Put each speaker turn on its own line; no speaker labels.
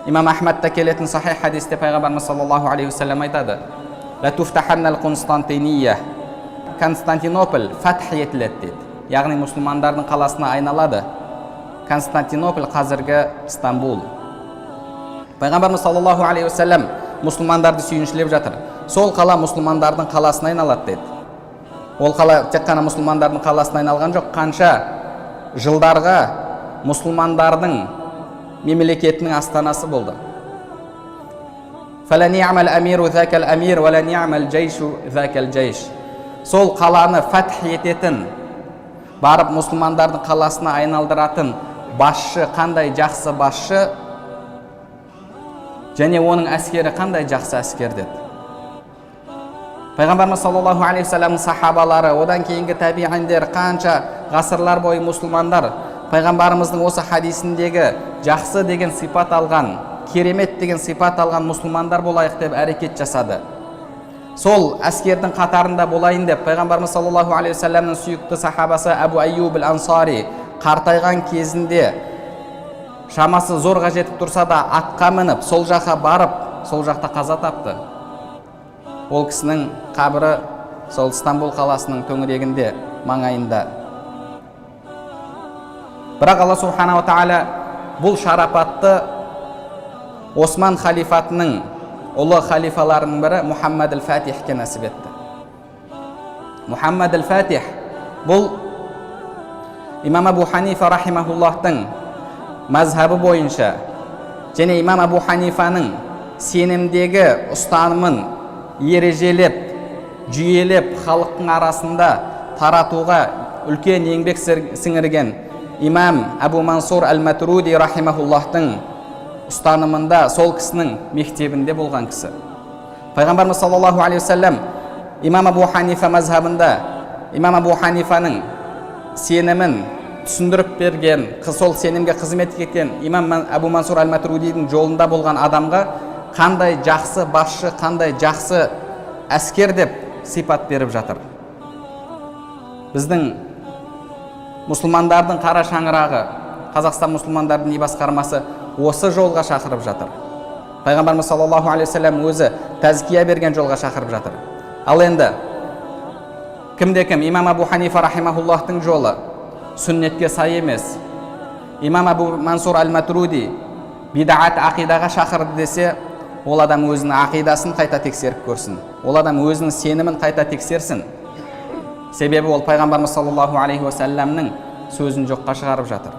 Имам Ахмадта келетін сахих хадисте пайғамбарымыз саллаллаху алейхи уассалам айтады: «Константиния», Константинополь фатх етіледі дейді, яғни мұсылмандардың қаласына айналады. Константинополь — қазіргі Стамбул. Пайғамбарымыз саллаллаху алейхи уассалам мұсылмандарды сүйіншілеп жатыр. Сол қала мұсылмандардың қаласына айналады деді. Ол қала тек қана мұсылмандардың қаласына айналған жоқ, қанша жылдарға мұсылмандардың мемлекетінің астанасы болды. «فَلَنِعْمَ الْأَمِيرُ ذَاكَ الْأَمِيرُ وَلَنِعْمَ الْجَيْشُ ذَاكَ الْجَيْشُ». Сол қаланы фәтх ететін, барып мұсылмандардың қаласына айналдыратын басшы қандай жақсы басшы және оның әскері қандай жақсы әскер деді. Пайғамбарымыз саллаллаху алейхи уассаламның сахабалары, одан кейінгі табииндер, қанша ғасырлар бойы мұсылмандар пайғамбарымыздың осы хадисіндегі жақсы деген сипат алған, керемет деген сипат алған мұсылмандар болайық деп әрекет жасады. Сол әскердің қатарында болайын деп пайғамбарымыз саллаллаху алейхи уассаламның сүйікті сахабасы Әбу Айюб ансари қартайған кезінде, шамасы зорға жетіп тұрса да, атқа мініп, сол жаққа барып, сол жақта қаза тапты. Ол кісінің қабірі сол Стамбул қаласының төңірегінде, маңайында. Бірақ Алла субханала тағала бұл шарапатты Осман халифатының ұлы халифаларының бірі Мұхаммад әл Фатихке нәсіп етті. Мұхаммад әл Фатих бұл имам Абу Ханифа рахимахуллахтың мазхабы бойынша және имам Абу Ханифаның сенімдегі ұстанымын ережелеп, жүйелеп, халықтың арасында таратуға үлкен еңбек сіңірген имам Әбу Мансур әл Матруди рахимахуллахтың ұстанымында, сол кісінің мектебінде болған кісі. Пайғамбарымыз саллаллаху алейхи уассалам имам Абу Ханифа мазхабында, имам Абу Ханифаның сенімін түсіндіріп берген, сол сенімге қызмет еткен имам Әбу Мансур әл Матрудидің жолында болған адамға қандай жақсы басшы, қандай жақсы әскер деп сипат беріп жатыр. Біздің мұсылмандардың қара шаңырағы, Қазақстан мұсылмандар діни басқармасы осы жолға шақырып жатыр. Пайғамбарымыз саллаллаху алейхи уассалам өзі тәзкия берген жолға шақырып жатыр. Ал енді кімде кім имам Абу Ханифа рахимахуллахтың жолы сүннетке сай емес, имам Абу Мансур әл Матруди бидаат ақидаға шақырды десе, ол адам өзінің ақидасын қайта тексеріп көрсін, ол адам өзінің сенімін қайта тексерсін. Себебі ол пайғамбарымыз саллаллаху алейхи уассаламның сөзін жоққа шығарып жатыр.